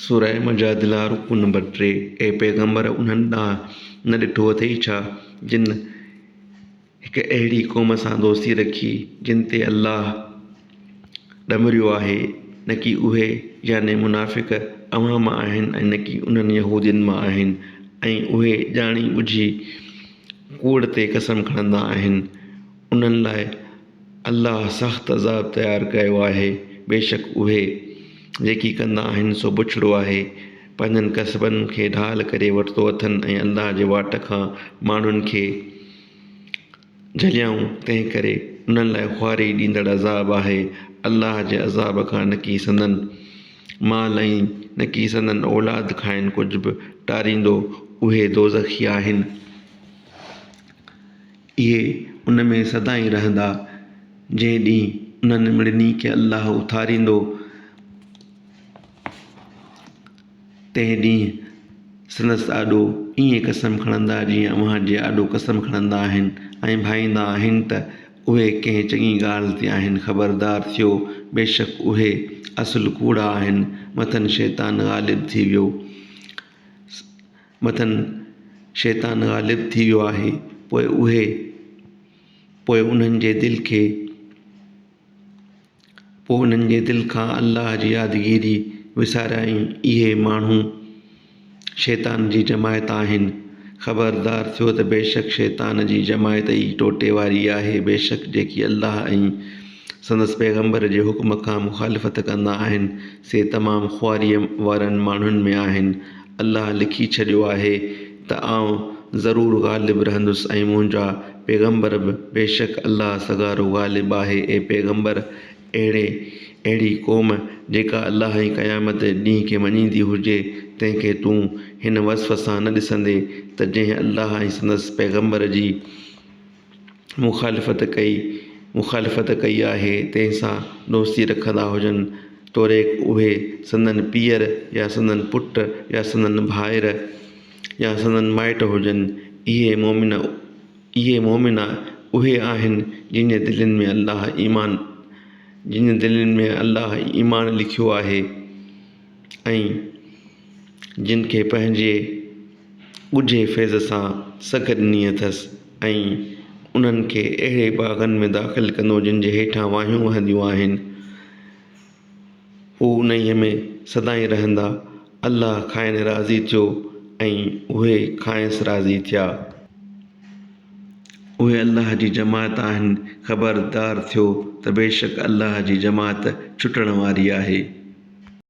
سوره مجادله رڪوع نمبر 3، اي پيغمبر! انهن ڏانهن نه ڏٺو اٿئي ڇا، جن هڪ اهڙي قوم سان دوستي رکي، جن تي الله ڏمريو آهي، نڪي اهي، يعني منافق، اوهان مان آهن ۽ نڪي انهن يهودين مان آهن ۽ اهي ڄاڻي ٻجهي ڪوڙ تي قسم کڻندا آهن، انهن لاء الله سخت عذاب تيار ڪيو آهي، بيشڪ اهي جيڪي ڪندا آهن سو بڇڙو آهي، پنهنجن ڪسبن کي ڍال ڪري ورتو اٿن ۽ الله جي واٽ کان ماڻهن کي جهليائون، تنهن ڪري انهن لاء خواري ڏيندڙ عذاب آهي، الله جي عذاب کان نڪي سندن مال ۽ نڪي سندن اولاد کانئن ڪجهه به ٽاريندو، اهي دوزخي آهن. اهي ان ۾ سدائين رهندا. جنهن ڏينهن انهن مڙني کي الله اٿاريندو، تنهن ڏينهن سندس آڏو ائين قسم کڻندا جيئن اوهان جي آڏو قسم کڻندا آهن ۽ ڀائيندا آهن ته اهي ڪنهن چڱي ڳالهه تي آهن. خبردار ٿيو، بيشڪ اهي اصل ڪوڙا آهن. مٿن شيطان غالب ٿي ويو. مٿن شيطان غالب ٿي ويو آهي، پوء اهي پوء انهن جي دل کي پوء انهن جي دل کان الله جي يادگيري وساريائين، اهي ماڻهو شيطان جي جماعت آهن، خبردار ٿيو ته بيشڪ شيطان جي جماعت ئي ٽوٽي واري آهي، بيشڪ جيڪي الله ۽ سندس پيغمبر جي حڪم کان مخالفت ڪندا آهن، سي تمام خواريء وارن ماڻهن ۾ آهن. الله لکي ڇڏيو آهي ته آئون ضرور غالب رهندس ۽ منهنجا پيغمبر به، بيشڪ الله سگهارو غالب آهي. اي پيغمبر! اهڙي اهڙي قوم جيڪا الله ۽ قيامت جي ڏينهن کي مڃيندي هجي، تنهن کي تون هن وصف سان نه ڏسندين ته جنهن الله ۽ سندس پيغمبر جي مخالفت ڪئي مخالفت ڪئي آهي تنهن سان دوستي رکندا هجن توڙي اهي سندن پيئر يا سندن پٽ يا سندن ڀائر يا سندن مائٽ هجن اهي مومن اهي مومن اهي آهن جن جي دلين ۾ الله ايمان جن جي دلين ۾ الله ايمان لکيو آهي ۽ جن کي پنهنجي ڳجهي فيض سان سگهه ڏني اٿس ۽ انهن کي اهڙي باغن ۾ داخل ڪندو جن جي هيٺان واهيون وهنديون آهن. هو انهيء ۾ سدائين رهندا. الله کانئن راضي ٿيو ۽ اهي کانئس راضي ٿيا. اهي الله جي جماعت آهن. خبردار ٿيو ته بيشڪ الله جي جماعت ڇٽڻ واري آهي.